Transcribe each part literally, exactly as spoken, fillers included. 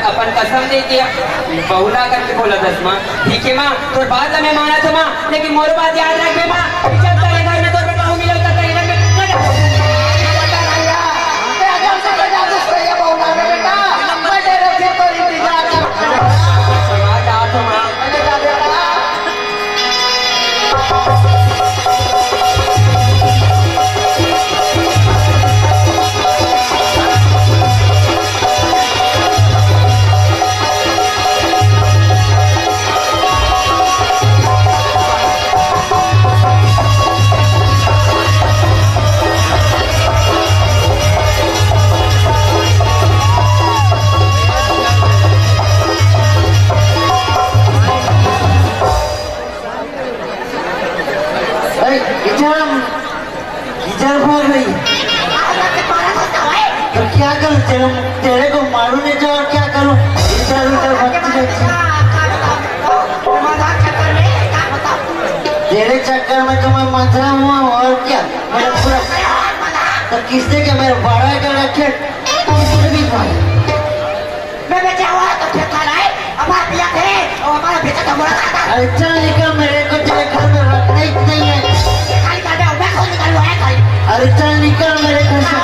अपन कसम दे के बहू ला करके बोलत हस माँ। ठीक हे माँ, तोर बात ला मैं मानत हँव माँ, लेकिन मोरो बात याद रखबे माँ। जब तोरे घर में तोर बेटा हूँ मिलो, तब तोरे घर में अरे, इधर, इधर भाग रही। तो क्या करूं? तेरे, तेरे को मारूं नहीं तो और क्या करूं? इधर उधर भटकी रहती। तेरे चक्कर में तो मैं मंथरा हुआ हूँ, और क्या? मेरा पूरा, तो किसने क्या मेरा बारह एकड़ रखे? किसने भी मारा? मैं बेचा हुआ तो खेत ला रहा है, अब आप पिया थे, और हमारा बेचा तो मुलाकात है। अरे चल निकल, मेरे को तेरे घर में रखना ही नहीं है। खाली कर दे, मैं खुद निकल रहा है खाली। अरे चल निकल मेरे घर से।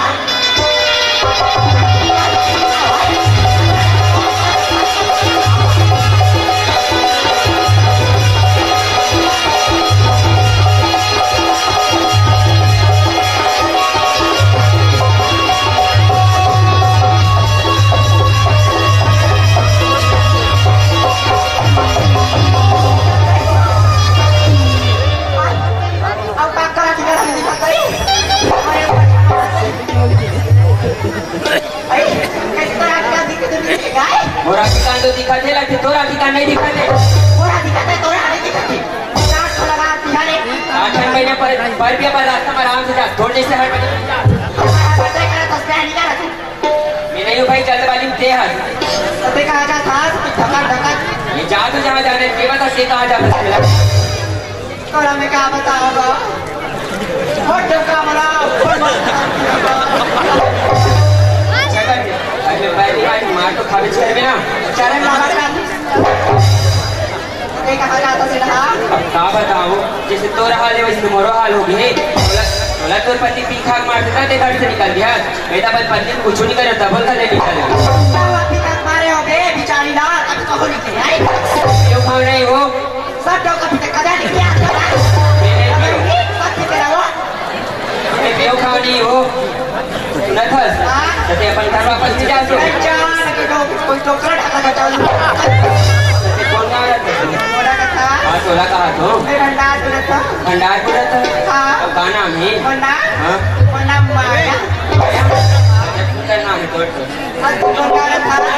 अउ का करत हे, दिखत हे? अरे, कैसे तोरा आजकल दिखत हे, गाय? मोर आँखी कान तो दिखत हे, लेकिन तोर आँखी कान नहीं दिखत हे। मोर आँखी कान तो तोर आँखी दिखत हे। चार ठो लगा दिया रे। आठ ठन महीने पर, पर भी अपन रास्ता में आराम से जा, थोड़े से हट बजे जा। बजे का तो स्टैंड नहीं रखू। मैं नहीं हूँ भाई, जल्दबाजी में ते हस। तो ते कहाँ जात हस? धका धका। ये जा तो जहाँ जाने, ये बता ते कहाँ जात हस? तोला मैं का बतावँव बा? हो डोका मला, हो मत। अच्छा कर दे। अरे भाई, भाई, मार तो खाबे छेड़ में ना। चले मारा का। ते कहाँ जात हस ना? अब का बतावँव, जैसे तोर हाल हे, वैसे मोरो हाल हो गे। तोला, तोला तोर पति पी खा के मार देता, ते घर से निकल गया। मैं तो अपन पत्नी को कुछ नहीं करे, तब बोल कर निकल गया। तब पी खा के मारे होगे, बिचारी ला, तब तो हो निकले। अरे। क्यों खाओ नहीं हो? सब डोका पीते कदा निकले आते हैं। मेरे सब पीते रहो। मैं क्यों खाओ नहीं हो? सुनत हस? हाँ। तो ते अपन घर वापस नहीं जात हो? अच्छा, ना कि डो-, कोई डोकरा ढाका का चालू। ते कौन गाँव रहत हस? मोरा का था। हाँ, तोला कहा तो? मैं भंडारपुर था। भंडारपुर रहत हस? हाँ। अब का नाम हे? मोर नाम? हाँ। मोर नाम माया। माया? अच्छा, तू का नाम हे तोर?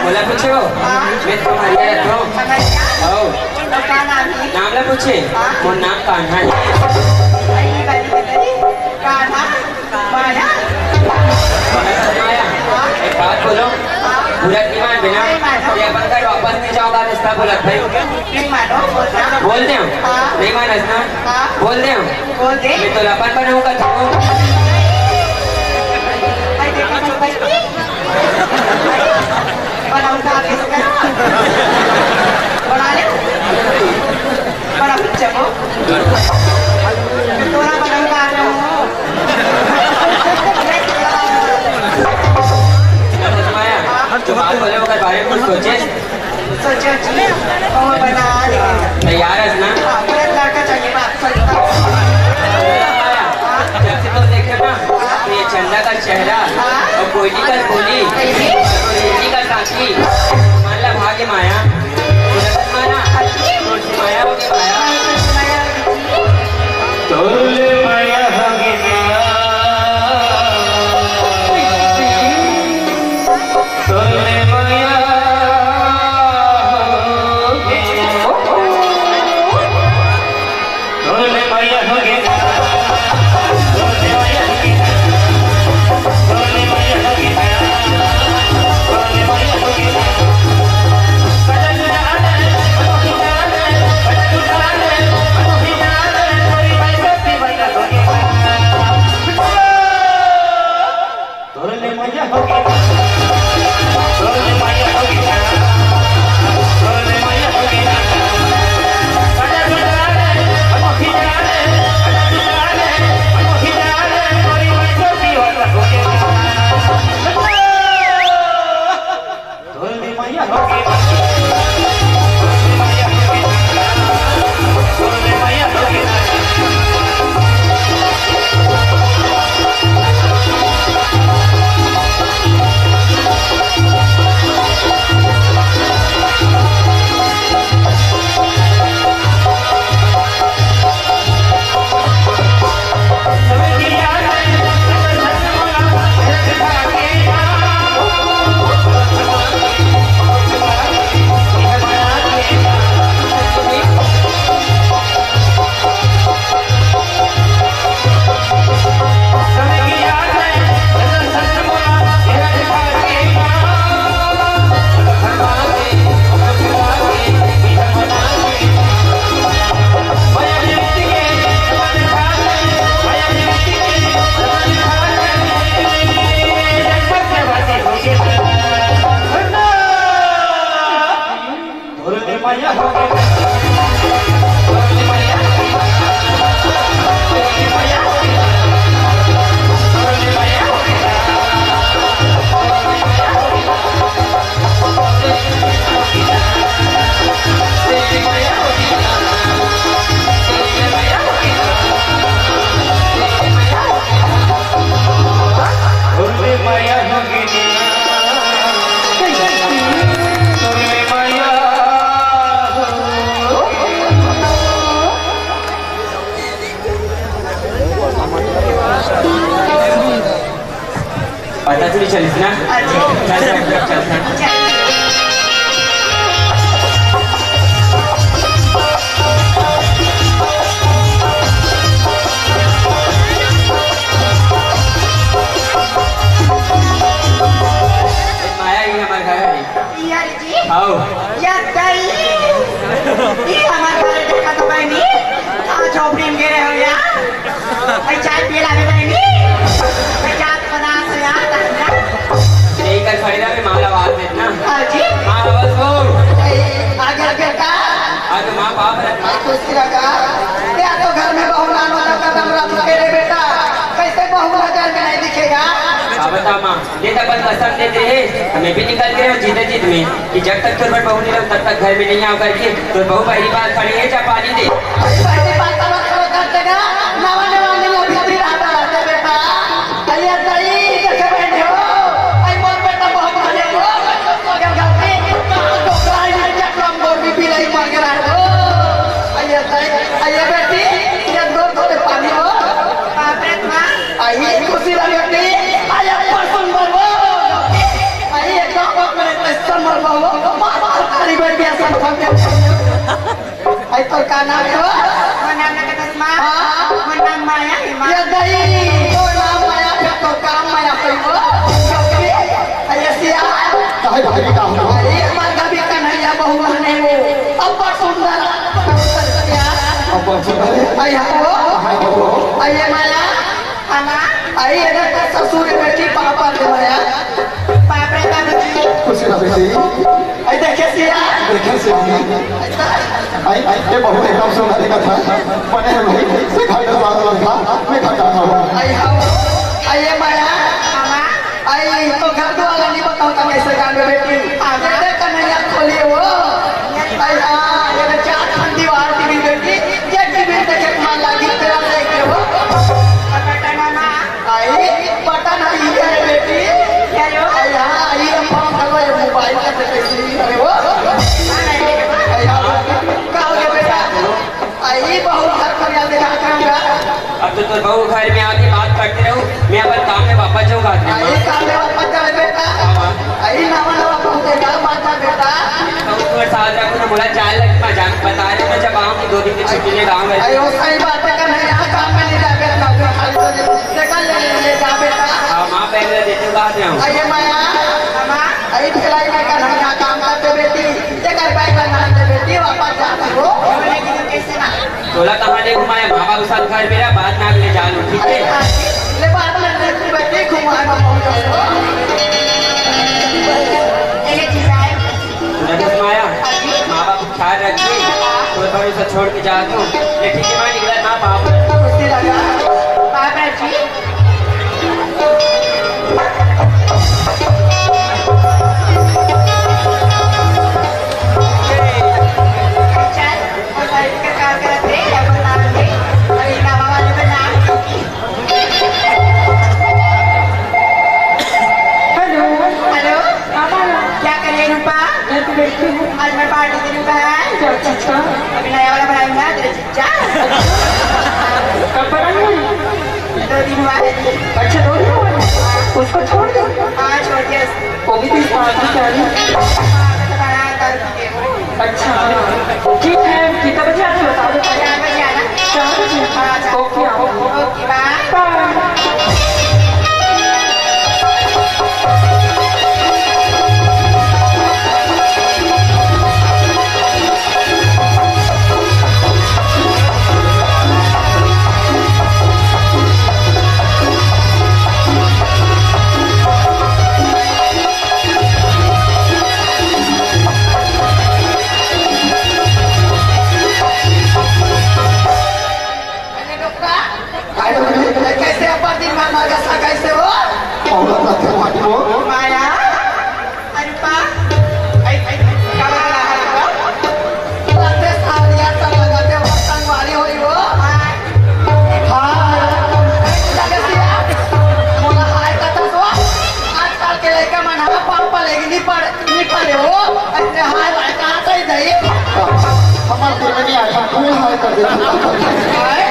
मोला पूछे हो? हाँ। मैं तो खमरिया रहत हँव। खमरिया? हव। तो का नाम हे? नाम ला पूछे? हाँ। मोर नाम कान्हा हे। अरे, बड़ी, बड़ी। कान्हा? माया? माया? हाँ। एक बात बोलँव। हाँ। बुरा नहीं मानबे ना? नहीं मानँव। ते अपन घर वापस नहीं जावँव, रिश्ता बोलत भाई। नहीं मानँव, बोल ना। बोल देवँ। हाँ। नहीं मानस ना? हाँ। बोल देवँ। बोल दे। मैं तोला अपन बनाहूँ का था। भाई देखो, भाई। बनाऊंगा आप इसका। बना ले। बड़ा बच्चा हो। तोरा बनाऊंगा आप लोगों को। माया, जो बात बोले ओकर बारे में कुछ सोचे? सोचे जी, वो बना ले। तैयार है ना? हाँ, मेरा लड़का चाहिए, बाप, सही बात। जब से तो देखे ना, ये चंदा का चेहरा और कोयली का बोली और रेवती का सांची, मान ला भाग्य माया, माया, माया हो गया माया। तोले माया हो गया, तोले माया हो गया। चल, चल, चल। माया, ये हमार घर है। यार जी। आओ। या दई। ये हमार घर देखा तो बहनी। कहाँ झोपड़ी में गिरे हो यार? भाई चाय पिए लागे बहनी। भाई चाय बना से यार, ताकि ना। यही कर खड़ी रहा, मैं माला आवाज देना। हाँ जी। माँ आवाज हो। ए, आ गया बेटा। आज माँ बाप रखना। खुश रखा। या तो घर में बहू लान वाला कदम रख के रे बेटा। कैसे बहू नजर में नहीं दिखेगा? अब बता माँ, ये तो अपन कसम देते हैं, हमें भी निकल गए हो जीते जीत में कि जब तक तोर बर बहू नहीं लाऊं, तब तक घर में नहीं आओ करके। तोर बहू पहली बार खड़ी है, जा पानी दे। पहली बार तो मत खड़ा कर देगा, नवा नवा नहीं हो, भीतरी रहता रहता बेटा। अरे सही, देखे बहन हो, आई मोर बेटा बहुत भले हो, तो क्या गलती, तो कहीं नहीं चक्कर में गोभी भी नहीं मांग रहा हो। अरे सही, अरे बेटी, ये दो थोड़े पानी हो। बाप रे माँ। आई खुशी लगे थी, आई अब्बा सुन बरबो। आई एकदम अपने पैसा मरबो, मार मार करी बेटी ऐसा खा के। आई तो का नाम है वो? मोर नाम ना कतस माँ। हाँ? मोर नाम माया है माँ। ये दई, तो नाम माया, फिर तो काम माया कोई वो। आई ऐसी यार। काहे भाई का हो? अरे, हमार कभी कन्हैया बहू नहीं वो। अब्बा सुंदर, अब्बा सुंदर यार। अब्बा सुंदर है? आई हाँ वो। हाँ वो। आई ये माया। हमा, आई एने तो ससुर बेटी पापा के माया। बाप रे बाबूजी। खुशी ना बेटी। आई देखे सिया। देखे सिया। आई, आई, ये बहुत एकदम सुंदर दिखत है। बने हैं भाई, से घर का बात लड़का, मैं घर का हूँ। आई हम, आई ये माया। हमा। आई तो घर वाला नहीं बताओ था कैसे गाँव में बेटी। हाँ। देखे कन्हैया खोलिए वो। आई हाँ, ये चार ठंडी वार टीवी बेटी, ये टीवी देखे के मन लागी तेरा लेके वो। पता ना ना। आई, पता नहीं है बेटी। क्या यो? आई, हाँ, आई, हम फोन करो, ये मोबाइल का तो कैसे नहीं करे वो? आई, हाँ, कहाँ हो गया बेटा? आई, बहुत घर पर याद दिखा करूँगा। अब तो तोर बहू घर में आके बात करते रहो, मैं अपन काम में वापस जाऊँगा आज। आई, काम में वापस जावे बेटा। हाँ, हाँ। आई, नवा नवा बहू देखा, बात कर बेटा। तो तुम्हारे साथ रखो ना, बोला चाय लग, मैं जान बता रहे हो, मैं जब आऊँगी दो दिन की छुट्टी में गाँव में। आई, वो सही बात है, कन्हैया काम में नहीं जाबे, नौकरी खाली हो जाए। देखा ले, ले, ले जा बेटा। हाँ, माँ, पहले देते हो, बाद में आऊँ। अरे माया, माँ, अरे भिलाई में कन्हैया काम करते बेटी, जेकर बैग बना दे बेटी, वापस जाती हो। तोला कहाँ ले घुमाए, माँ बाबू साथ घर मेरा, बाद में आके ले जा लो, ठीक है? अरे हाँ, ले बाद में ले तू बेटी घुमाए, माँ बाबू को। ये ले जीजा है। सुना था माया, हाँ जी। माँ बाप ख्याल रखिए, कोई भरोसा छोड़ के जा तू। ये ठीक है, मैं निकला ना बाप। खुशी लगा। बाप रे जी। चल, और साइड का काम करते हैं, या बता दे। और ये नवा वाले पे नाम। हेलो। हेलो। हाँ, माया। क्या कर रही है रूपा? मैं तो बैठी हूँ। आज मैं पार्टी दे रही हूँ बहन। क्या चीज का? अभी नया वाला बनाऊंगा तेरे जीजा। कब बनाई है? दो दिन हुआ है जी। अच्छा, दो दिन हुआ है? उसको छोड़ दो। हाँ, छोड़ दिया उसको। वो भी तो इस पार्टी से आ रही है। हाँ, तो बना कर अच्छा, ठीक है, कितना बजे आते हो? बता दो। चार बजे आना। चार बजे? हाँ, चार। ओके, आओ। ओके, बाय। बाय। अरे डोकरा, काय बोलली? कैसे अपन दिन में मार गसा कैसे हो? औरत रहते हो, माया। अरे पा, ऐ, ऐ, का बोला है? लगते सारिया सब लगाते हो, संगवारी होई हो। हाँ। ऐ, लगे सिया, मोला हाय कथा सो। आजकल के लइका मन हा पाँव पलेगी नहीं पड़े। निकले हो, अरे हाय भाई, कहाँ से ही नहीं? हमारे दिल में नहीं आया, कौन हाय कर देता? हाय?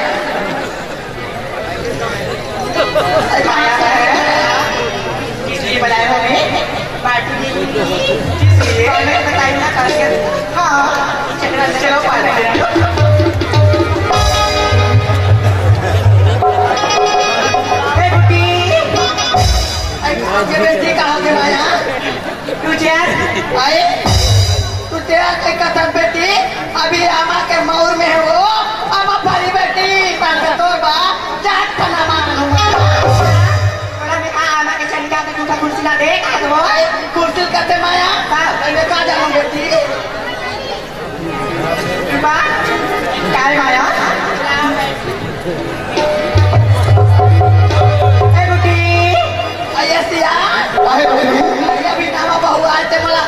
अरे कहाँ से है? ये बेटी कहाँ के माया? तुझे आए? तुझे आए कथन बेटी, अभी आमा के मऊर में हो, आमा फरी बेटी, ताकतोर बा, जाट फना मार लूंगा। तोरा में का आमा के चलिका के जूठा कुर्सी ला दे, का दो? आए, कुर्सी कते माया? हाँ। मैं का जानूं बेटी? बा, काय माया? ए गुड्डी। अये सिया। काहे गुड्डी? अरे अभी नामा बहू आए ते मला।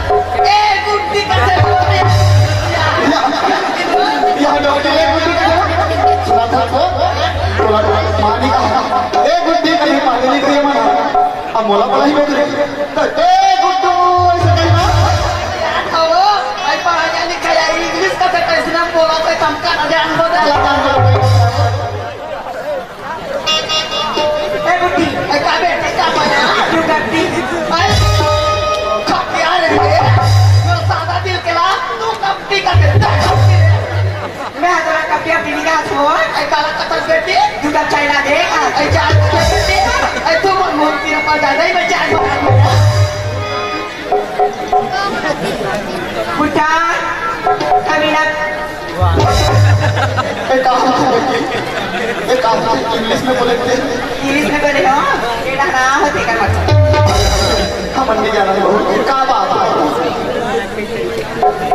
ए गुड्डी कसे बोलते? या, या डॉक्टर ए गुड्डी कसे? सुना था तो? बोला, मानी का। ए गुड्डी कहीं मानी नहीं कही मना। अब मोला पढ़ाई में करे। तो, "ए गुड्डू," ऐसे कही ना। अहो, आई पढ़ाई लिखाई, इंग्लिश का तो कैसे ना बोला, तो चमका ना जान दो, जान दो। ए गुड्डी, ए का बेटी का माया, तू गड्डी। आई, खपिया रे, जो सादा दिल के ला, तू कपटी का दे, दे कपटी रे। मैं हा तोला कपिया पीनी का छो। ए काला कतल बेटी। तू का चाइना दे। ए जान के बेटी। ए तू मन मोहन की रपा जा नहीं मैं जान। बुढ़ा, कमीना। ए कहा था बेटी? ए कहा था इंग्लिश में बोले थे? इंग्लिश में बोले हो? ये डहरा होते का मतलब? हम नहीं जाना है बहू, का बात है?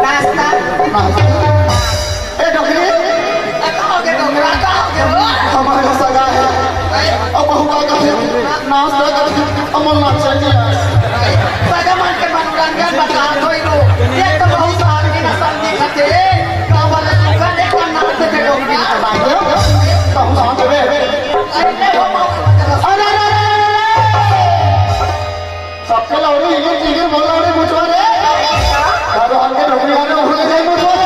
नाश्ता। नाश्ता। ए, डोकरी। ए, का हो गया डोकरा? का हो गया वो? हमारा सगा है। ए? अब बहू का कहे? नाश्ता का कहे? अब मोला चाहिए। सगा मन के मनोरंजन बता दो इनको। ये तो बहुत आदमी ना समझी खाते। का बोले, तू का देखो नाश्ते के डोकरा। भाई, तो हम समझ रहे हैं। अरे, अरे, अरे, अरे, अरे। सबके लौड़ी इगिर जिगिर बोल रहा रे मुझवा रे। दारू हल्के डोकरी वाले भूल गए मुझवा रे।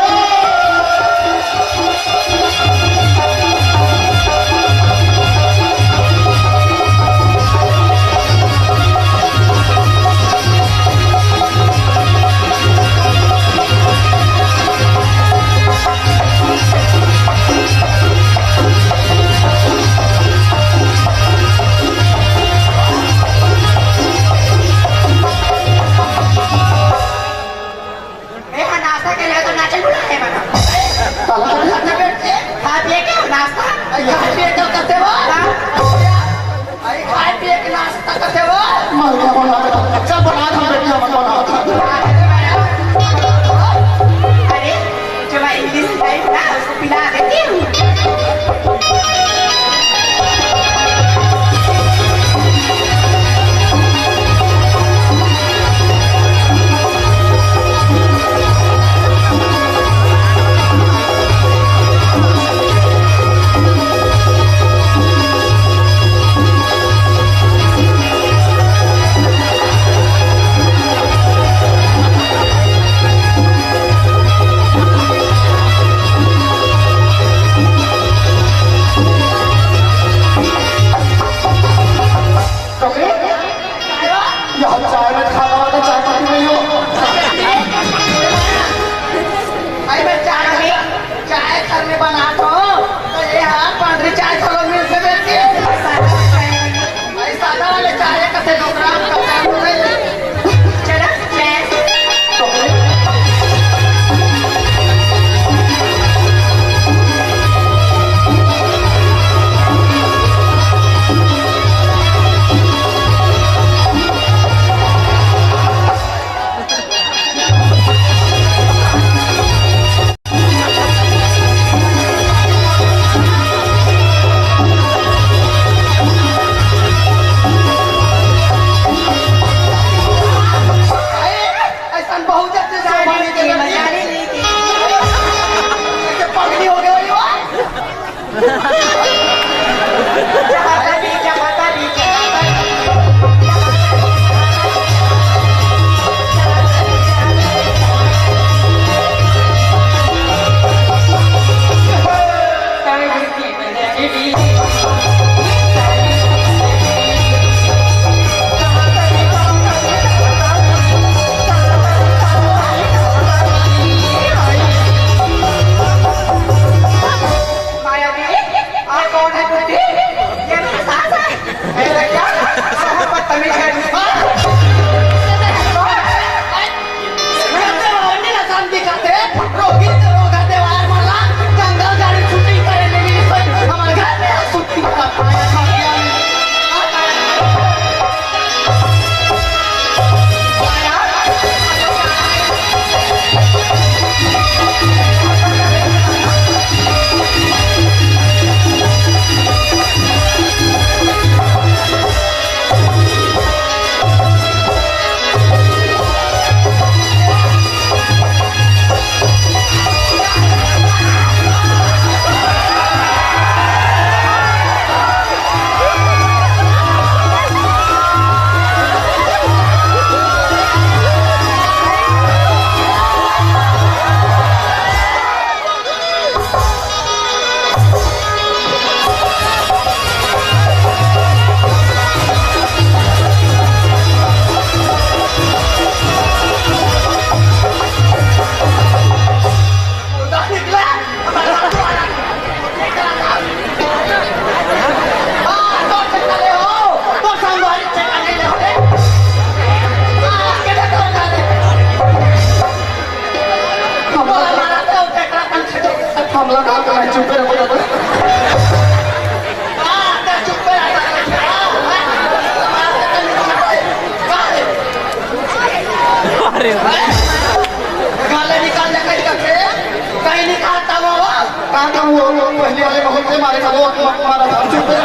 मारे का वो मारा था, चुप कर।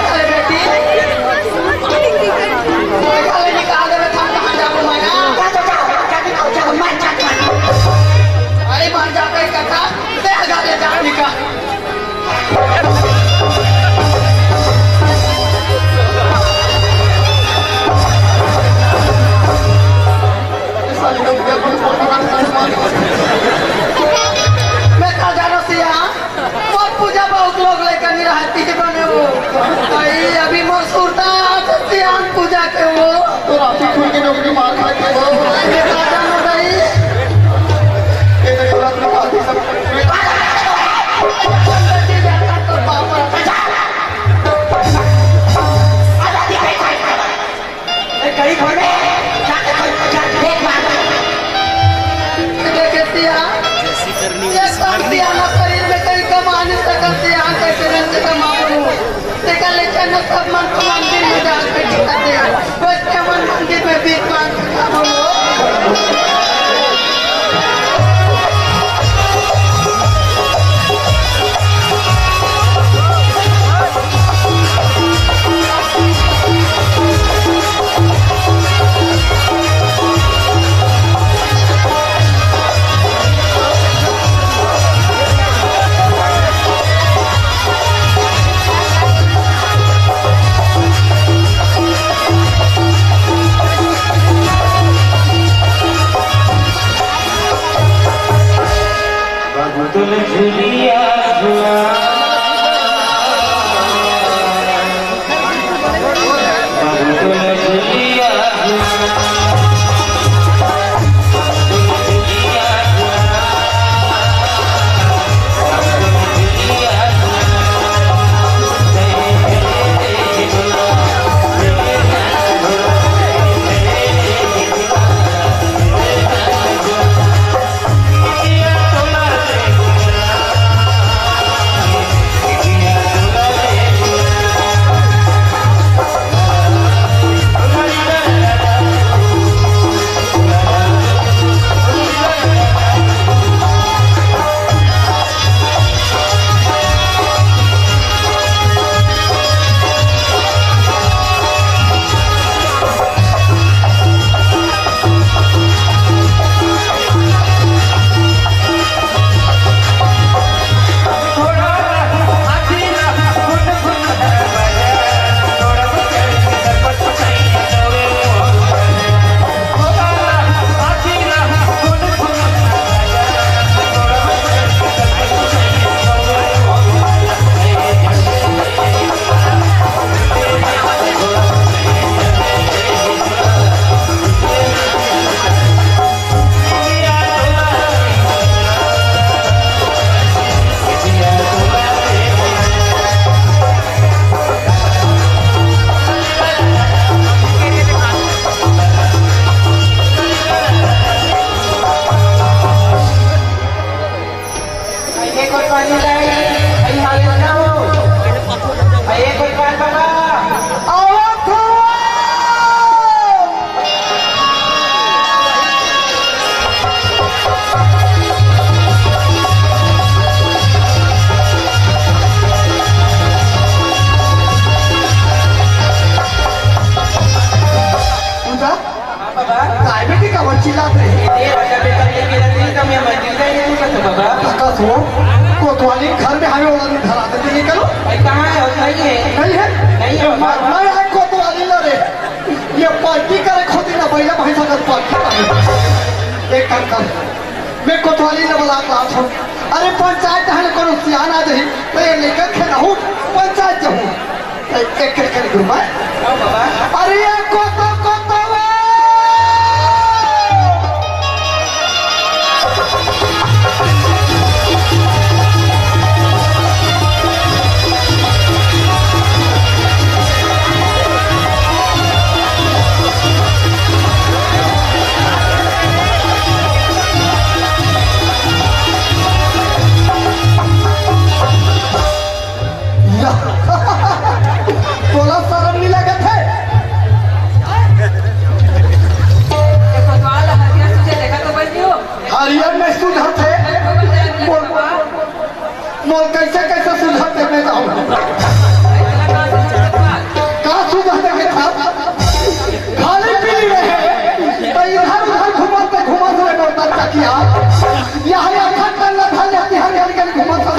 अरे बेटी, निकाल, निकाल दे, मैं थाने कहाँ जाऊँ मैं? जा, जा, जा, जा, निकाल, जा, मार, जा, जा। अरे मार जा, कहीं करता, ले आ जा, ले जा, निकाल। मैं का जानो सिया, मोर पूजा बहुत लोग लेकर नहीं रहती है बने वो। भाई, अभी मोर सुरता आज सियान पूजा के वो। तो राती खुल के नौकरी मार खा के वो। मैं का जानो भाई। ये तो गलत बात है सब। ए, कहीं खोल दे। जाके खोल, जाके देख मार। देखे सिया, ये सब सियाना शरीर में कहीं कमा नहीं सकल सिया, कैसे रंज कमा लूं? देखा ले चैनल सब मन को मंदिर में जाके टिका दे। वैसे मन मंदिर में भीख मांग के खा बोलो। एक और पानी लाई, भाई हाल ना हो। भाई एक और पान बाबा। आवत हो। पूजा? हाँ बाबा। काय बेटी का वो चिल्लात रहे? ए, राजा बेटा, ये मेरा दिल का मैं मंदिर का ही नहीं करता बाबा। काका सो, कोतवाली घर में हमें वाला नहीं धरा देते, नहीं करो। भाई, कहाँ है? नहीं है। नहीं है? नहीं है बाबा। मैं, मैं आए कोतवाली ना रे। ये पार्टी करे खोती ना, पहले भाई साहब पार्टी करे। एक काम कर, मैं कोतवाली ना वाला क्लास हूँ। अरे पंचायत है ना, कोनो सियान आ जाही, तो ये लेकर खेला हूँ, पंचायत जाऊँ। ए, एक, एक, एक, रुक, हाँ? हाँ, बाबा। अरे, ये कोतो, कोतो, वो! या। तोला शरम नहीं लगत है? ये कोतवाल हरियर तुझे देखा तो बन गयो। हरियर में सुझत है। कैसे कैसे सुझाव देबे जाऊं? का सुझाव देबे था? खाली पीली रहे, तो इधर उधर घुमाते घुमाते रे डरता चकिया। यहाँ यहाँ खट कर लथा जाती हर गली गली घुमाता।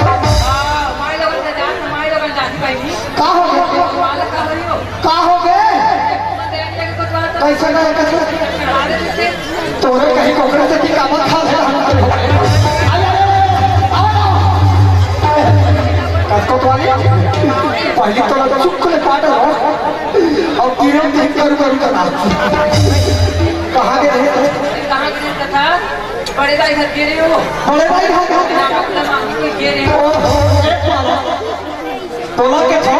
माई लोगन के जान, माई लोगन जान पाई। का हो गए? का हो गए? कैसे ना कैसे? तोरे कहीं कोकरे से भी कामत खा ले। कस कोतवाली, पहली तो लगा चुप ले पाटा हो। और गिरे देख करू करू करना। कहाँ गए थे? कहाँ गिरे था? बड़े भाई घर गिरे हो। बड़े भाई घर। गिरे हो। ओहो, एक बार। तोला के छो,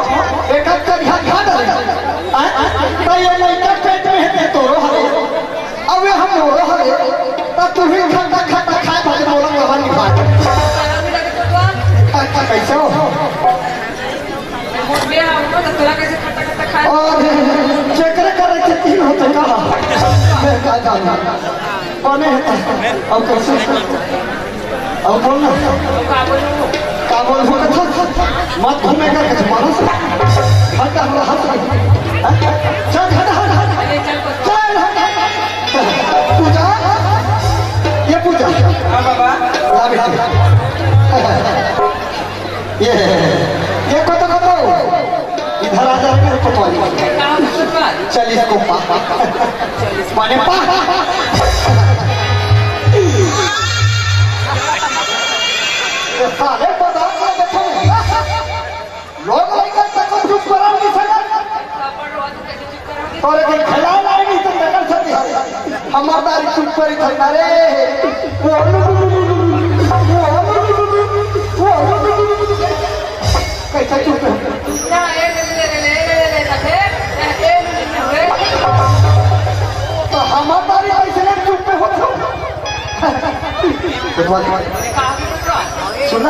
एक हाथ कर हाथ हाथ डाले। आय? तो ये लइका पेट में है, ते तोरो हरे। अब ये हम मोरो हरे। तो तू ही खाता खाता खाए भाई बोला कहानी भाई। कैसे हो? और जेकरे करे के तीन होते कहा। मैं का जानना। बने है। अब कैसे? अब बोल ना। का बोलबो? मत घूमे कर के मारो से। हट, हट, हट। चल, हट, हट, हट। चल, हट, हट। पूजा, ये पूजा। हाँ, बाबा। ला बेटी। ये, ये कतो, कतो। इधर आ जा, मेरे कोतवाली। चालीस को पा। माने पा। ये साले बता, मैं देखो। लोग लइका तक चुप करा नहीं सकत। तोरे के खेला लाई नहीं तो नकल सती है। हमार दारी चुप करी था ना रे। कैसे चुप है? तो हमार दारी कैसे नहीं चुप पे हो? सुना,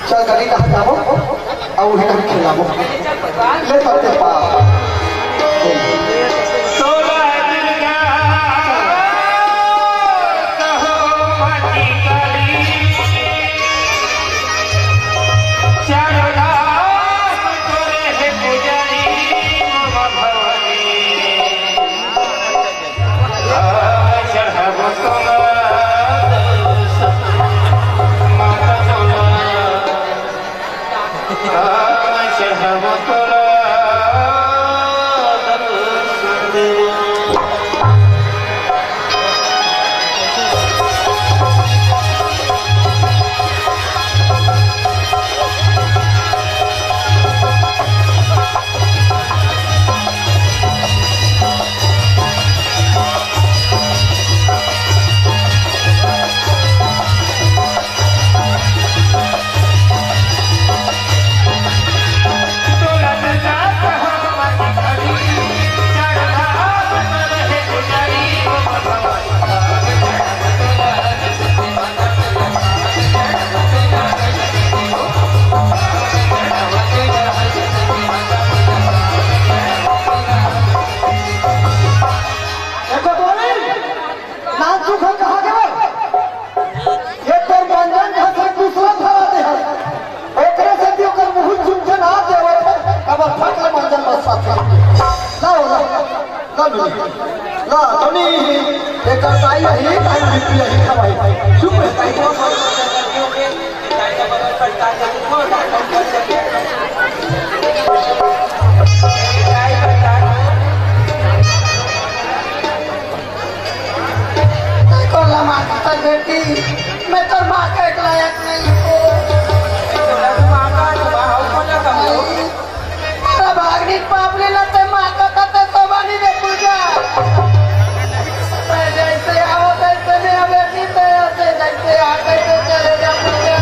चल गली कहाँ जाबो, और उहे हम खिलाबो। ले तब पा। नाचू घर कहाँ गए? ये तोर मंजन घर से दूसरा धरा दे है। ओकरे से भी ओकर मुँह चुप के ना देवत है। अब फट ले मंजन बस साथ में। ला हो, ला। ला, ला, ला, ला, ला। एकर ताई यही, ताई भी यही खवाई। चुप है। तैं कोन ला मारथस बेटी, मैं तोर माँ के एक लायक नहीं हूँ। तोला तो माँ का तो माँ हो, कोन ला समझो? मोला भागनी पाप ले ला, तैं माँ का कते सोबानी दे पूजा। मैं जैसे आओ तैसे नहीं आवे, नहीं तैं आते जैसे आ तैसे चले जा पूजा।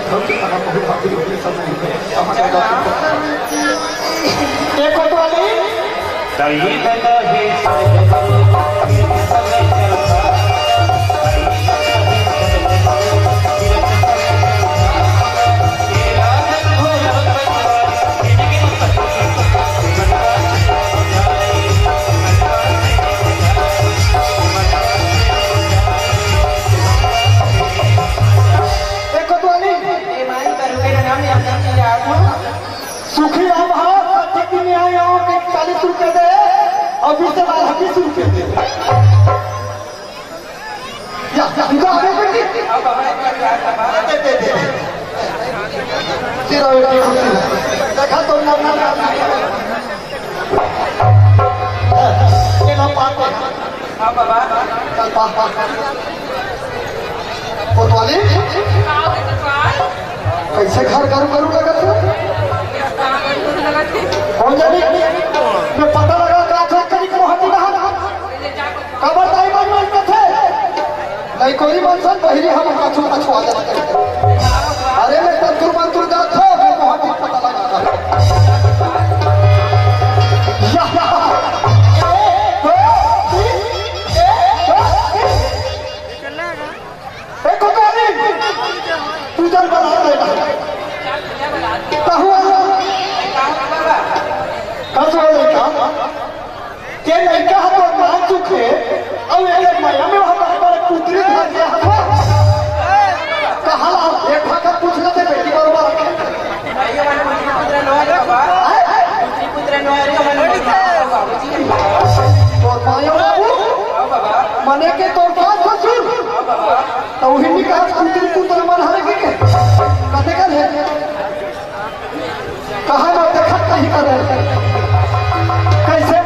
ए कोतवाली, ए कोतवाली, ए माई, का रुपये का नाम याद नहीं आ रहा। सुखी राम हा, सच्चे दिन में आए हो कि चालीस रुपये दे और बीस से बारह बीस रुपये दे। या, या, इनका आगे कर दी। दे, दे, दे, दे। तेरा बेटी खुशी है। देखा तो ना, ना, ना, ना। ये ना पाते। हाँ, बाबा। चल, पा, पा। कोतवाली? कैसे घर गरू गरू लगत है? कौन जानी? मैं पता लगा का था, कहीं को हटी ना। काबर दाई मन मन कथे? लइकोरी मन सन बहिरी हम कछु कछु आ जात है। अरे मैं तंतुर मंतुर जात हो, मैं वहाँ भी पता लगा था। या, या। ए, ए, ए, ए, ए। ए कोतवाली, तू चल बना ले ना। कहू आया? कस हो लइका? के लइका ह तो नाजुक हे, अउ एले मया में वहाँ पर पुत्री धर दिया ह। कहा ला, एक भाखा पूछ लेते बेटी बरोबर। भाई, हमारे पुत्री पुत्र नोहर बाबा। आय, आय। पुत्री पुत्र नोहर का मन नहीं था, बाबूजी। तोर माया बाबू, हाँ बाबा। मने के तोर सास ससुर। हाँ बाबा। तो वही निकाल पुत्री पुत्र मन हरे के के? कते कर है? कहाँ ना देखत नहीं करे। कैसे?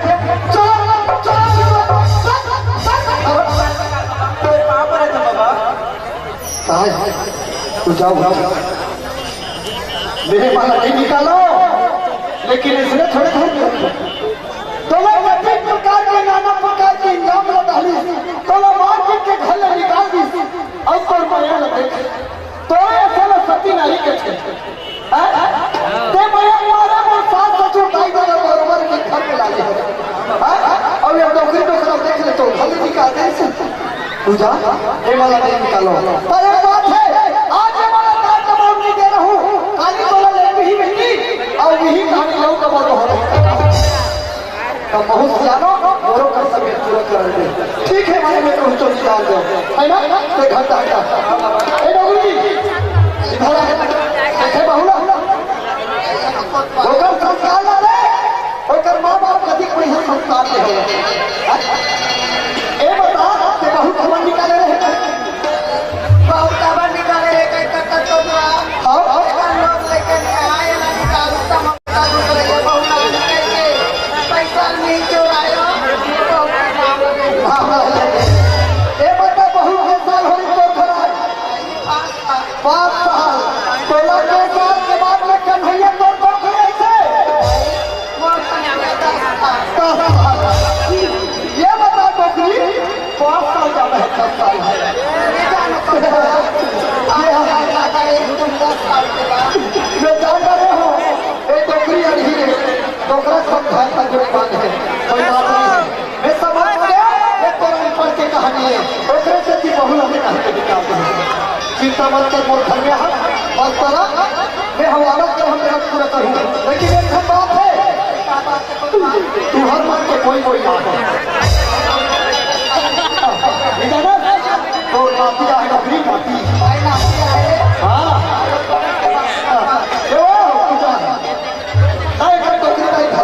चलो, चलो, चलो। तेरे पाँव पड़े थे बाबा। कहाँ है? तू जाओ, जाओ। मेरे माला नहीं निकालो, लेकिन इसने थोड़े घर में। तो मैं कति प्रकार के, नाना प्रकार के इंजाम लगा ली, तो मैं मार पीट के घर में निकाल दी। अब तो माया लगे, तो ऐसा ना सती नारी के थे। हैं? ते माया मारा, वो सास ससुर दाई ददा बरोबर के घर में लागे। हैं? अब ये डोकरी डोकरा देख ले तो घर में निकाल दे इसे। पूजा, ये वाला नहीं निकालो। पर एक बात है, आज ये वाला काट दबाव नहीं दे रहा हूँ। काली तोला ले भी नहीं, और यही कहानी लोग का बोल रहा हूँ। तो बहुत जानो, मोरो कर्तव्य पूरा कर दे। ठीक है भाई, मैं कहूँ तो निकाल दो। है ना? तो घंटा हटा। ए डोगरी, इधर आ। देखे बहुला? ओकर संस्कार ना रे। ओकर माँ बाप कथी कोई है संस्कार दे हो? ए बता, ते बहुत खबर निकाले रहे। बहुत खबर निकाले रहे, कई तक तो ना। हाँ? एकर लोग लेके नहीं आए, ना निकालू, तो हम निकालू, तो ये बहुत नाम करके पैसा नहीं चुरायो। हाँ, हाँ, हाँ। ए बता, बहुत साल हो गए तो खराब। पाँच साल। तोला दो साल के बाद में कन्हैया तोर डोकरी ऐसे। दस साल। ये बता डोकरी, पाँच साल का है, दस साल है। ये हम मैं जानता रहे हूँ, ये डोकरी अड़ी है, डोकरा समझाए का जुर्मान है, कोई बात नहीं है। मैं समझ गया, ये तोरा ऊपर के कहानी है, ओकरे से की बहुला में कहानी निकाल दे। चिंता मत कर, मोर घर में हर मत करा, मैं हवाला कर हम मेरा पूरा करूँ, लेकिन एक ठन बात है, तू हर मन के कोई कोई बात है। ठीक है ना? तो नाती आएगा, अपनी नाती। हाँ। ये वो, पूजा। नहीं, मैं तो नहीं था।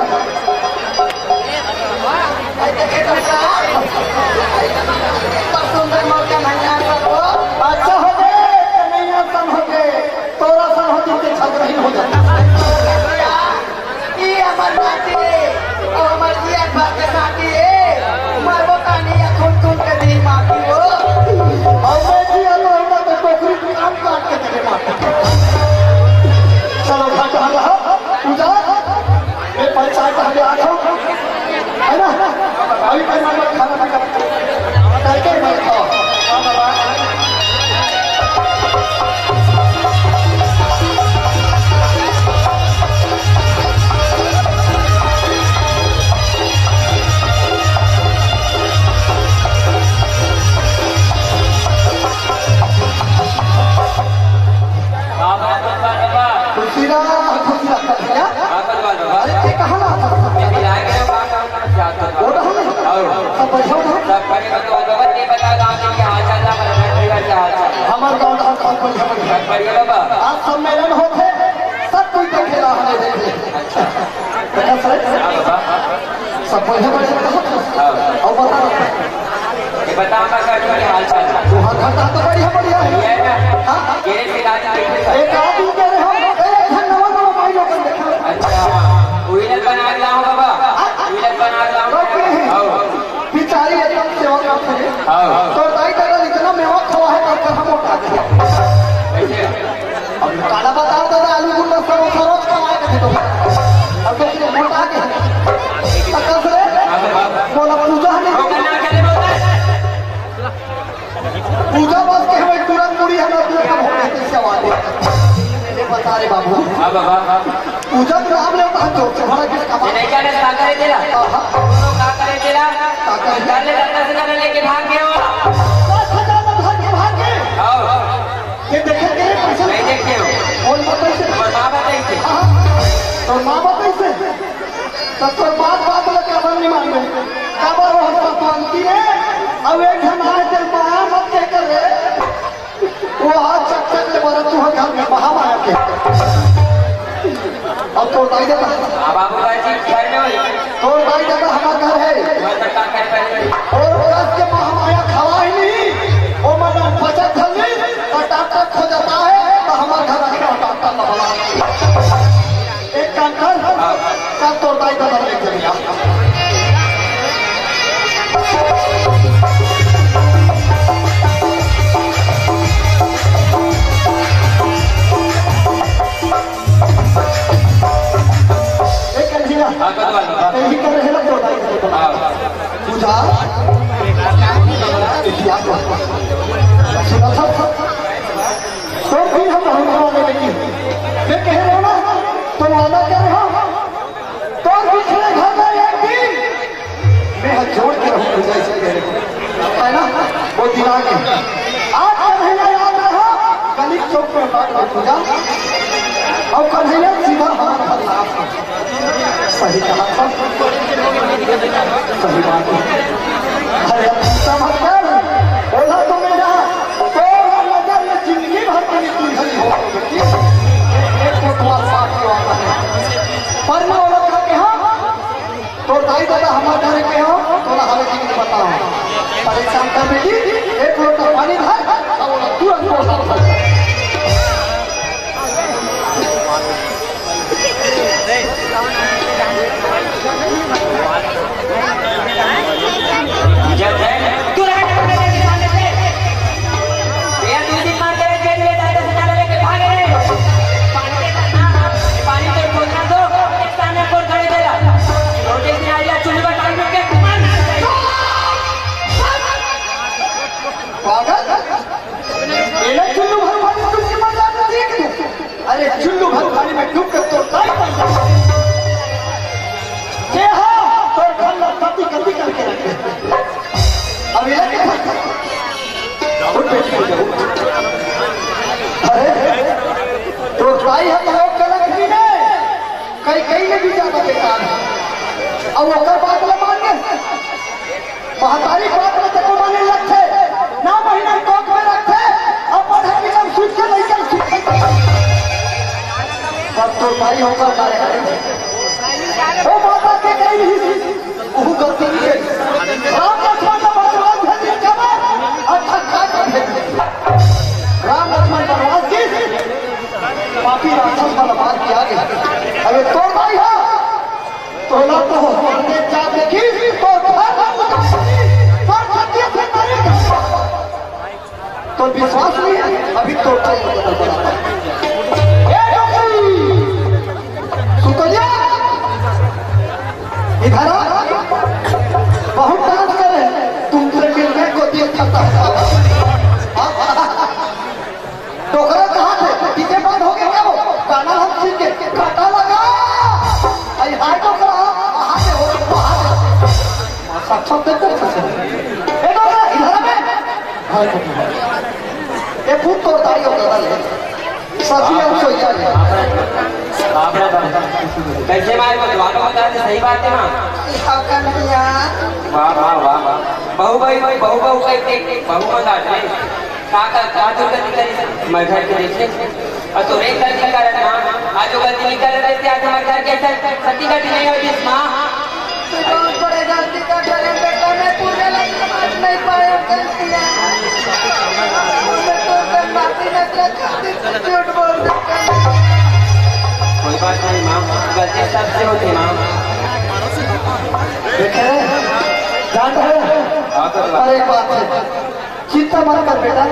अच्छा हो गए, कन्हैया सन हो गए, तोरा सन हो जिनके छत नहीं हो जाता। ई हमर माटी हे, अउ हमर जियत भर के साथी हे। मरबो कानी या खून खून के दी माटी हो। अउ मैं जिया तो हमरा तो टोकरी सब बढ़िया बढ़िया। हाँ। अउ बता। ये बता, मैं क्या, क्या हाल चाल है? तुहार घर तो बढ़िया बढ़िया हे। बढ़िया है ना? हाँ। ये से गाड़ी देखे सर। एक आदमी कह रहे हम, ए, एक झन नवा नवा भाई लोगन देखे। अच्छा, उही ला बना के लाओ बाबा। हाँ। उही ला बना के लाओ। ओके। हाँ। बिचारी एकदम सेवा करथे। हाँ। तोर दाई ददा इतना मेवा खवाए, तब तक हम उठा दे। कैसे? अब काला बताओ दादा, आलू गुंडा सब, सब रोज कमाए के तो। अब तो मोटा के। तब से बोला पूजा नहीं। पूजा बस के भाई तुरंत पूरी हम लोग का भोग देते से आवाज। ये बता रे बाबू। हाँ बाबा। पूजा के नाम ले, कहाँ जोर से भरा किस ये कमाल। नहीं क्या रे, का करे तेरा? हाँ, हाँ। दोनों का करे तेरा? का करे? घर ले दस हजार लेके भाग गया हो। दस हजार में भाग के भाग गए। आओ। ये देखे के रे पैसा? नहीं देखे हो। कौन बताई से? तुम्हार माँ बताई से। हाँ, हाँ। तोर माँ बताई से। तब तोर बात बात ले काबर नहीं मानबे? काबर वो हंसत तो अंती रे? अब एक झन आए तेरे माया मत कह कर रे। वो आज चक चक ले बोला, तू घर में महामाया के। अब तोर दाई ददा। अब बाबू भाई जी घर में हो। तोर दाई ददा हमार घर है। मैं तो का कर पहले। और दस के महामाया खवा ही नहीं। वो मतलब बचत धन नहीं, और डॉक्टर खो जाता है, तो हमार घर आके डॉक्टर ना बुला। एक काम कर, हाँ। कल तोर दाई ददा ले चलिए। एक कन्हैया, हाँ, कल वाला। यही कर रहे ना तोर दाई ददा। हाँ। पूजा, इतिहास। सुना था? तो फिर हम रहने वाले नहीं। मैं कह रहा हूँ ना, तो वादा कर रहा हूँ। तोर दूसरे घर में एक दिन मैं हाथ जोड़ के रहूं, पूजा इसे कह रहे हो। है ना? वो दिन आ गए। आज का महीना याद रहा, गली चौक में बात हो पूजा। और कन्हैया सीधा हमारा घर लाभ है। सही कहा था। सही बात है। अरे अब चिंता मत कर। बोला तो मेरा, तोरा नजर में जिंदगी भर के लिए दुल्हन हो। एक कोतवाल साथ में आता है। पर मैं औरत का कहा, तोर दाई ददा हमार घर के हो, तोला हवे कि नहीं बताओ। परेशान कर बेटी, एक लोटा पानी धर, और तुरंत तोर सब धर। जब है, तू रहा भैया, दू दिन मार के जेल ले जाके सुना लेके भागे रे। पानी के साथ ना, पानी तो खोलना दो, एक सामने कोर खड़े देला। रोटी से आइला, चुल्लू का टाइम के घुमान। पागल, एला चुल्लू भर पानी तुम के मजाक में देख दे। अरे चुल्लू भर पानी में डूब कर तो ताई बन जा। के हा, तोर घर ला कति कति करके रख दे। अब ये क्या? उठ बेटी, उठ। अरे, तो भाई हम लोग गलत भी नहीं, कई, कई में भी ज्यादा बेकार है। अब ओकर बात ला मान ले। महतारी बात ला तको माने लगथे, नौ महीना कोख में रखथे, अब पढ़े के जब सुख के लइका सुख। अब तो भाई होकर का है? ओ माता के कही नहीं। ओहू गलती नहीं करी। राम लक्ष्मण ला वनवास भेजिस काबर? अच्छा काम भेजिस। राम लक्ष्मण वनवास गिस, पापी राक्षस मन ला मार के आ गे। अबे तोर भाई हा, तोला तो हमने जात देखिस, तोर घर ला उजाड़ दिस, तोर छत्तीस से मरे। तो विश्वास नहीं है, अभी तो ए डोकरी, सुतलिया, इधर आ, बहुत डांस करे, तुमसे मिलने को दिल करता है। डोकरा कहाँ थे? डीजे बंद हो गया क्या वो? गाना हम सीख के काटा लगा। आई हाय डोकरा, कहाँ से हो? कहाँ से? साक्षात देखो, ए डोकरा, इधर आ बे। हाय डोकरा। ए भूत तो ताई हो गया ले। सभी हम सोइया ले। बाप रे बाप। कैसे मारे को जवानों को जाते, सही बात है ना? वाह, वाह, वाह। बहू भाई, बहू, बहू का एक, एक, बहू मत आते। का, का, का दुर्गति करी? मैं घर के देखे। और तो एक गलती कर ना, आज वो गलती नहीं कर देते, आज हमारे घर के ऐसा सती गति नहीं होती, माँ। कोई बात नहीं माँ, गलती सबसे होती है माँ। देखे, जानता है, हाँ, तो और एक बात है, चिंता मत कर बेटा,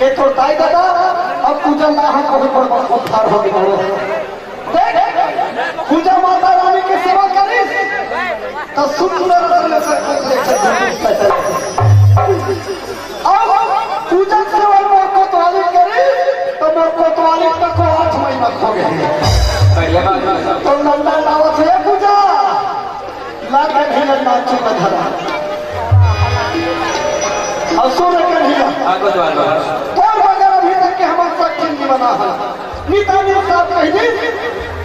ये तो ताई दादा, अब पूजा ना हो, बहुत बड़ उद्धार हो गया। देख, पूजा माता रानी के सेवा करिस, तो सुंदर से अब पूजा सेवा मोर कोतवाली करिस, तो मोर कोतवाली तक को आठ महीना हो गए। बढ़िया बात है। तो लंदन आवत है पूजा, ला के नहीं लंदन चुप धरा। और सुन के नहीं ला। हाँ, कोतवाल बाबा। तोर बगैर अभी तक के हमार सखी नहीं बना है। मितानी साहब कह दी,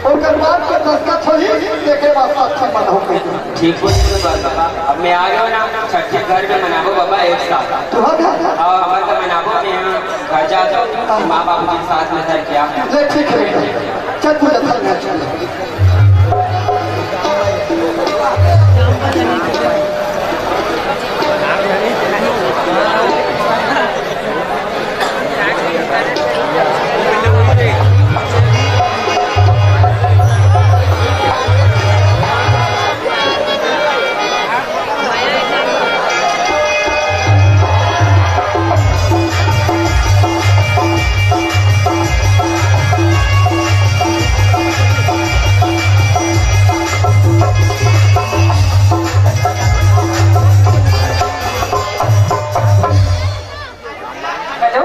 ओकर बाप के दस्तखत होई, देखे बाद साक्षी मन हो गई। ठीक बोल रहे बाबा। अब मैं आ गया ना, छठी घर में मनाबो बाबा एक साथ। तू आ गया? हाँ, हमारे तो मनाबो, मैं यहाँ घर जा जाओ, माँ बाबू के साथ में सर क्या? ले ठीक है, चल पूजा थल में चल। हेलो।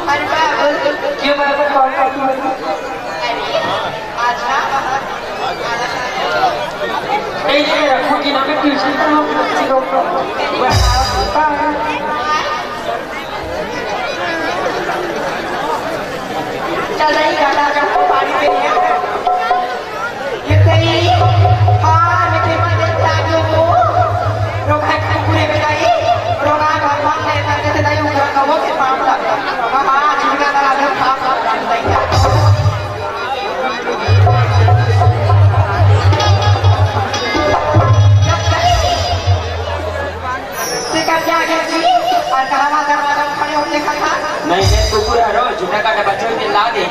अरे बा, बोल। क्यों बराबर कॉल करती हो? अरे, आज ना, नहीं, ये रखो कि ना, मैं ट्यूशन पढ़ाऊँ बच्चे लोग को। चल रही गाना, जब वो पानी पे है। ये तेरी, हाँ, मैं तेरे को देख रहा हूँ। रोका है पूरे बेटा ये, रोका है भगवान ने करके से नहीं उतरा, कहो के पाप लग। हाँ, हाँ, जीविका का आगे पाप लग रहा है। ते कब जा गया जी? और कहाँ वहाँ दरवाजा में खड़े होके देखा था? नहीं, ये कुकुर है, रोज झूठा काटा बच्चों के ला दे।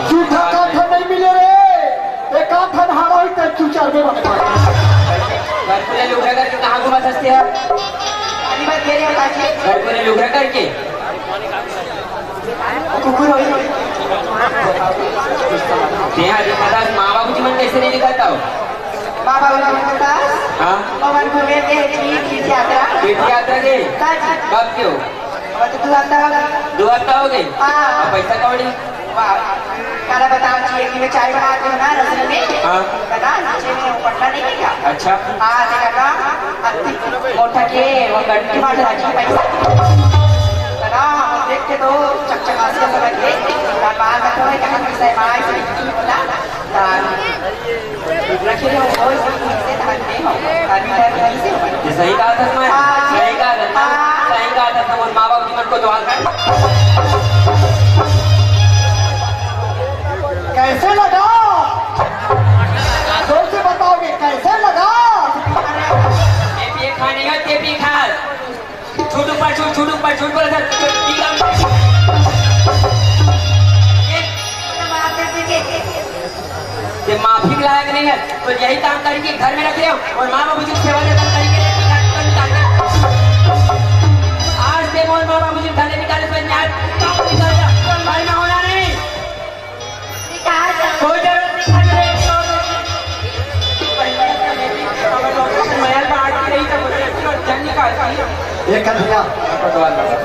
झूठा काठा नहीं मिले रे, एक आठन हाड़ा ही तक चुचार में बने। घर पूरे लुगड़ा करके कहाँ घुमा सकते हैं? अभी बात कह रहे हो काकी? घर पूरे लुगड़ा करके। कुकुर होई। ते हा दिखा था, माँ बाबू जी मन कैसे नहीं दिखाता हो? माँ बाबू जी मन के पास? हाँ। पवन घूमे के जी तीर्थ यात्रा। तीर्थ यात्रा के? सच। कब के हो? अब तो दो हफ्ता हो गया। दो हफ्ता हो गए? हाँ। अब पैसा कौड़ी? वाह। काला बताओ जी, एक में चाय बनाते हो ना रसोई में? हाँ। बना, नीचे में वो पटना नहीं है क्या? अच्छा। हाँ, देखा था, अति मोटा के वो गंटी मार रखी पैसा। बना, देख के तो चकचकासिया सा लगे। और बाहर का तो है, कहाँ पैसा है, माँ, इसे नहीं पता। दारू। रखे हो, वो इसे धरते हो। अभी तक नहीं से हो। ये सही कहा था मैं, हाँ। सही कहा था, हाँ। सही कहा था, वो माँ बाप जी मन को तो आकर। कैसे लगा? जोर से बताओगे, कैसे लगा? ये पिए खाने का, ये पिए खा। छूट ऊपर छूट, छूट ऊपर छूट, बोला सर, तो ठीक है। ये, ये माफी के लायक नहीं है, तो यही काम करके घर में रख रहे हो और माँ बाबू जी की सेवा जतन करके आज से मोर माँ बाबू जी घर निकाले, तो न्याय काम नहीं करेगा, घर में होना नहीं। कोई जरूरत नहीं है, अगर लोग से महल में आके रही तो मुझे जन निकालती है। ये कन्हैया,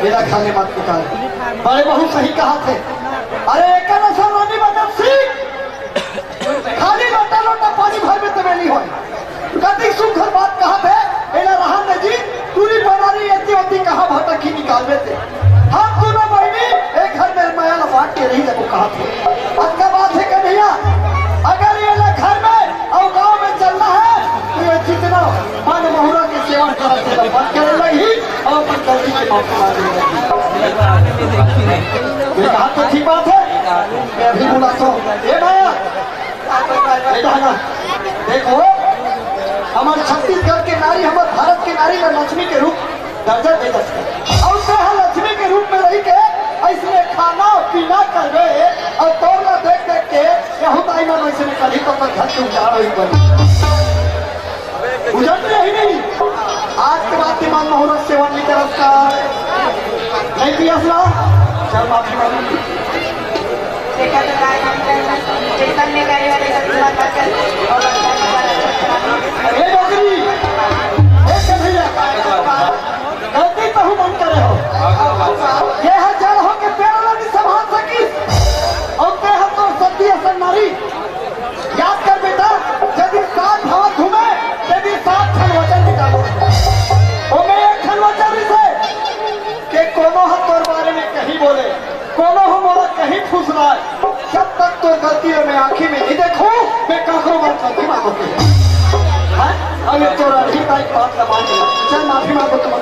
मेरा खाली मत निकाल। बड़े बहुत सही कहा थे। अरे, एक ना सर रानी बदन सिंह, खाली लोटा लोटा पानी भर में तबेली होए। कति सुघर बात कहत हे, एला रहन दे जी, टूरी बनारी एती ओती कहाँ भटकी निकाल देते। हम दोनों बहिनी एक घर में मया ल बांट के रही लेबो कहत हे। अतका बात हे कन्हैया, अगर ये ला घर में और गांव में चलना है, तो ये जितना मन महुरा के सेवा करत हे, बंद करे लगही और अपन गलती के माफी मांगे लगही। ये कहा तो ठीक बात है, मैं अभी बोला तो, ए माया, बेटा ना, देखो, हम दर्जा दे दस। अउ तेहा लक्ष्मी के रूप में रहिके अइसने खाना पीना करबे, अउ तोर ला देख देख के यहू दाई मन अइसने करही, तो तोर घर के उजाड़ होही बनी। उजड़ के रही नहीं। आज के बाद दिमाग महुरत सेवन नहीं करस का? नहीं पियस ना? चल माफी मांग। देखा तो काय काम करना, जैसन में करे हो, वैसन तुम्हारा बचन। ए डोकरी, ए कन्हैया, गलती तहू मन करे हो। ये ह जड़ हो के पेड़ ला नहीं संभाल सकिस। अउ तेहा तोर सती असन नारी। याद कर बेटा, यदि सात धावत घूमे, यदि सात ठन वचन निकालो। ओमे एक ठन वचन रिसे के कोनो ह तोर बारे में कहीं बोले, कोनो ह मोला कहीं फुसलाए, जब तक तोर गलती ल मैं आँखी में नहीं देखूं, मैं काकरो बर गलती मांगो के। हैं? अब ये तोर अभी का एक बात ला मान ले। चल माफी मांगो तुम।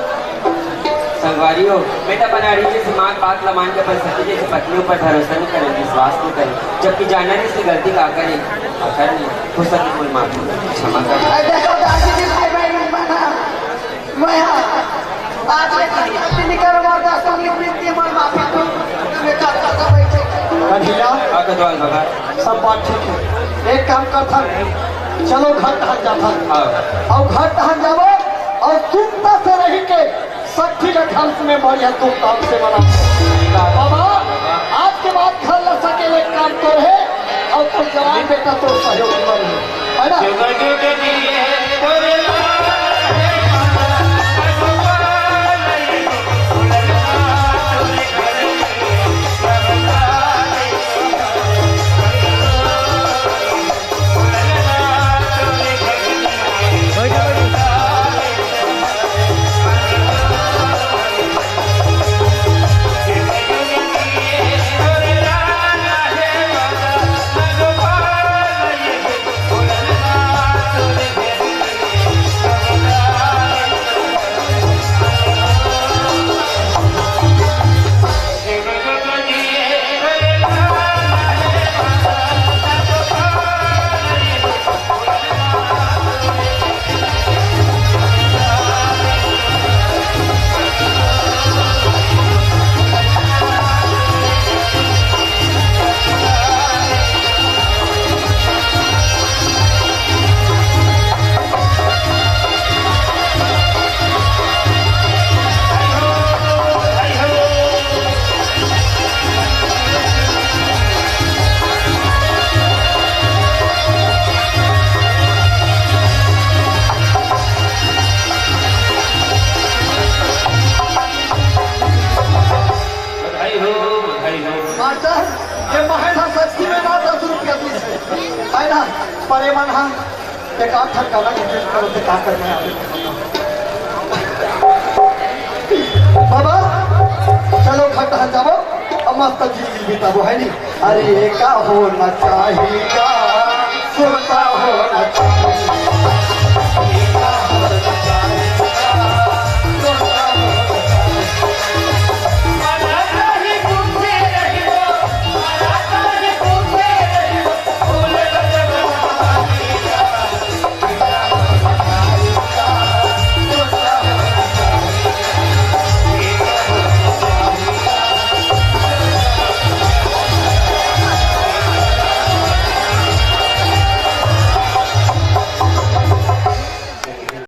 संगवारी हो, मैं तो अपन अड़ी जैसे माँ के बात ला मान के अपन सती जैसे पत्नी ऊपर भरोसा नहीं करे, विश्वास नहीं करे, जबकि जाना नहीं इसकी गलती का करे, का करे नहीं। हो सके कोई माफ नहीं, क्षमा कर। अरे देखो दादी जी, भाई भाई मत माना। मैं हाँ, आज ले कहीं गलती नहीं करो, मोर दस उंगली बीच के मोर माफी तू, मैं कर कर बैठे। कन्हैया, आके द्वार भगा। सब बात ठीक है, एक काम कर था, चलो घर तहन जा था। हाँ। अउ घर तहन जाबो, अउ सुनता से रही के सखी का घर में बढ़िया धूमधाम से मना। बाबा, आज के बाद घर ला सकेले काम तो है, अउ तो जवान बेटा तो सहयोगी बन है, है ना? बधाई हो, बधाई हो। मास्टर, ये महल ह सच्ची में ना दस रुपया दिस हे, है ना? पर ये मन ह एक आध ठन गाना के टेस्ट करो, तो का करना है आगे? बाबा, चलो घर तहन जाबो, अब मस्त जिंदगी बिताबो, है नी? अरे, का होना चाहिए?